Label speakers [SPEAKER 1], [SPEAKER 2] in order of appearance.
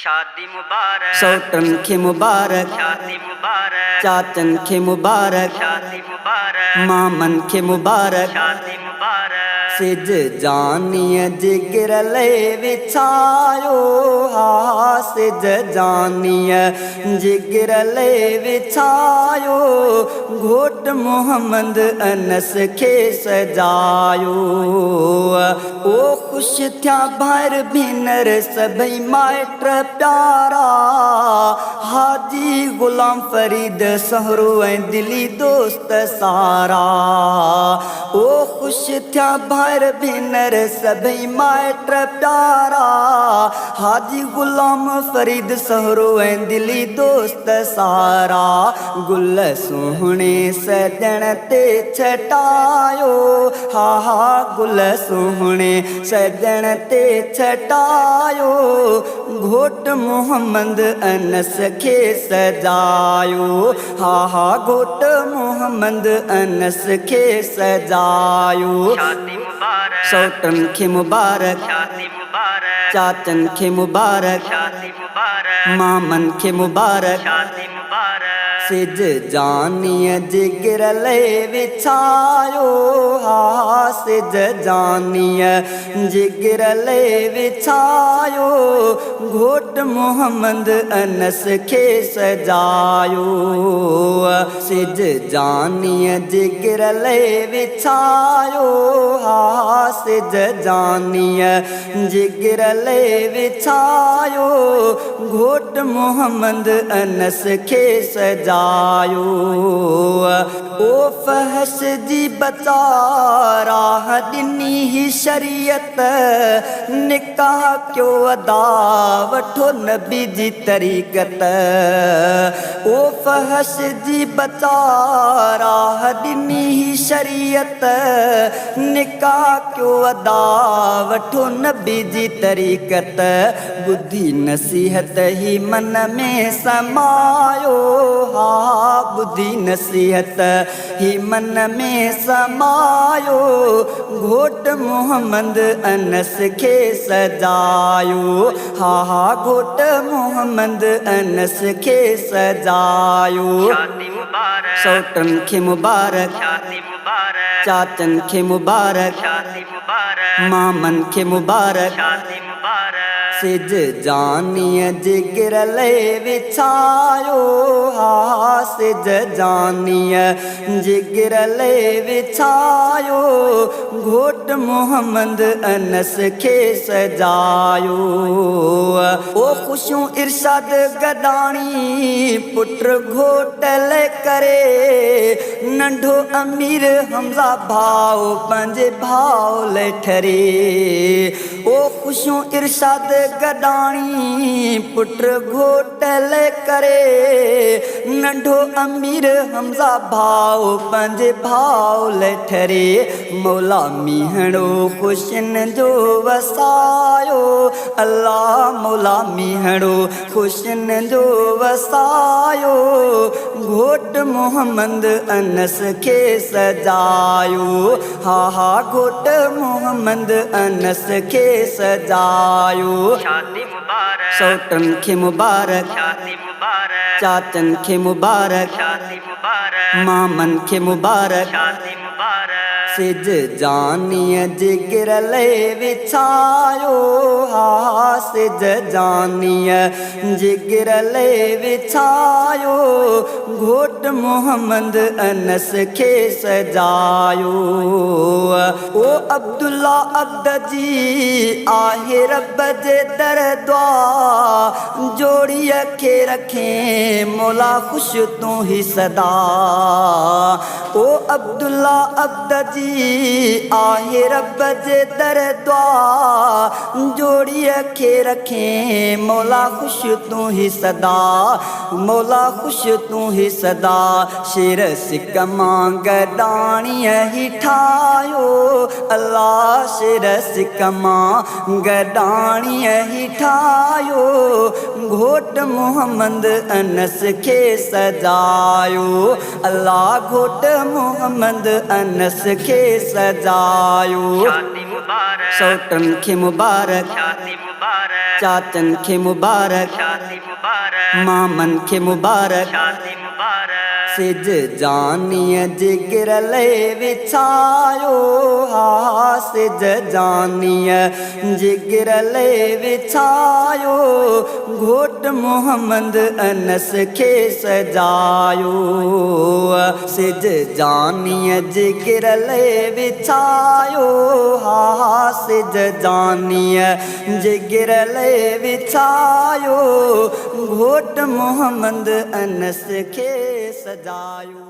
[SPEAKER 1] شادي مبارڪ.
[SPEAKER 2] سئوٽن کي مبارڪ.
[SPEAKER 1] شادي مبارڪ.
[SPEAKER 2] چاچن کي مبارڪ.
[SPEAKER 1] شادي مبارڪ.
[SPEAKER 2] مامن کي مبارڪ.
[SPEAKER 1] شادي مبارڪ.
[SPEAKER 2] سج جانيء جگر لئي وڇايو ها سج جانيء جگر لئي وڇايو گهوٽ محمد انس کي سجايو او خوش ٿيا ڀائر ڀينر سڀئي مائٽ پيارا حاجي غلام فريد سهرو ۽ دلي دوست سارا او خوش ٿيا ڀائر ڀينر سڀئي مائٽ پيارا حاجي غلام فريد سهرو ۽ دلي دوست سارا گل سهڻي سڄڻ تي ڇٽايو ها ها گل سهڻي سڄڻ تي ڇٽايو گهوٽ محمد انس کي سجايو ها ها گهوٽ محمد انس کي سجايو.
[SPEAKER 1] شادي مبارڪ.
[SPEAKER 2] سئوٽن کي مبارڪ.
[SPEAKER 1] شادي مبارڪ.
[SPEAKER 2] چاچن کي مبارڪ.
[SPEAKER 1] شادي مبارڪ.
[SPEAKER 2] مامن کي مبارڪ.
[SPEAKER 1] شادي مبارڪ.
[SPEAKER 2] سج جانيء جگر لئي وڇايو ها سج جانيء جگر لئي وڇايو گهوٽ محمد انس کي سجايو سج جانيء جگر لئي وڇايو ها سج جانيء جگر لئي وڇايو گهوٽ محمد انس کي سجايو او فحش جي بچاء راهه ڏني هي شريعت نڪاح ڪيو ادا وٺو نبي جي طريقت او فحش جي بچاء راهه ڏني هي شريعت نڪاح ڪيو ادا وٺو نبي جي طريقت ٻڌي نصيحت هي من ۾ سمايو ها ٻڌي نصيحت هي من ۾ سمايو گهوٽ محمد انس کي سجايو ها ها گهوٽ محمد انس کي سجايو.
[SPEAKER 1] شادي مبارڪ.
[SPEAKER 2] سئوٽن کي مبارڪ.
[SPEAKER 1] شادي مبارڪ.
[SPEAKER 2] چاچن کي مبارڪ.
[SPEAKER 1] شادي مبارڪ.
[SPEAKER 2] مامن کي مبارڪ.
[SPEAKER 1] شادي مبارڪ.
[SPEAKER 2] سج جانيء جگر لئي وڇايو ها سج جانيء جگر لئي وڇايو گهوٽ محمد انس کي سجايو او خوشيون ارشاد گڏاڻي پٽ گهوٽ لئي ڪري ننڍو امير حمزه ڀاء پنهنجي ڀاء لئي ٺري او خوشيون ارشاد گڏاڻي پٽ گهوٽ لئي ڪري ننڍو امير حمزه ڀاء پنهنجي ڀاء لئي ٺري مولا مينهڙو خوشين جو وسايو الله مولا مينهڙو خوشين جو وسايو گهوٽ محمد انس کي سجايو ها ها گهوٽ محمد انس کي سجايو.
[SPEAKER 1] شادي مبارڪ.
[SPEAKER 2] سئوٽن کي مبارڪ.
[SPEAKER 1] شادي مبارڪ.
[SPEAKER 2] چاچن کي مبارڪ.
[SPEAKER 1] شادي مبارڪ.
[SPEAKER 2] مامن کي مبارڪ.
[SPEAKER 1] شادي مبارڪ.
[SPEAKER 2] سج جانيء جگر لئي وڇايو ها سج جانيء جگر لئي وڇايو گهوٽ محمد انس کي سجايو او عبدالله عبد جي آهي رب جي در دعا جوڙيء کي رکين مولا خوش تون هي سدا او عبدالله عبد جي آهي رب جي در دعا جوڙيء کي رکين مولا خوش تون هي سدا مولا خوش تون هي سدا شير سڪ مان گڏاڻيء هي ٺاهيو الله شير سڪ مان گڏاڻيء هي ٺاهيو گهوٽ محمد انس کي سجايو الله گهوٽ محمد انس کي سجايو.
[SPEAKER 1] شادي مبارڪ.
[SPEAKER 2] سئوٽن کي مبارڪ.
[SPEAKER 1] شادي مبارڪ.
[SPEAKER 2] چاچن کي مبارڪ،
[SPEAKER 1] شادي مبارڪ،
[SPEAKER 2] مامن کي مبارڪ،
[SPEAKER 1] شادي مبارڪ۔
[SPEAKER 2] سج جانيءَ جگر لئي وڇايو ها، سج جانيءَ جگر لئي وڇايو، گهوٽ محمد انس کي سجايو۔ سج جانيءَ جگر لئي وڇايو ها، سج جانيءَ جگر لئي وڇايو، گهوٽ محمد انس کي سجايو۔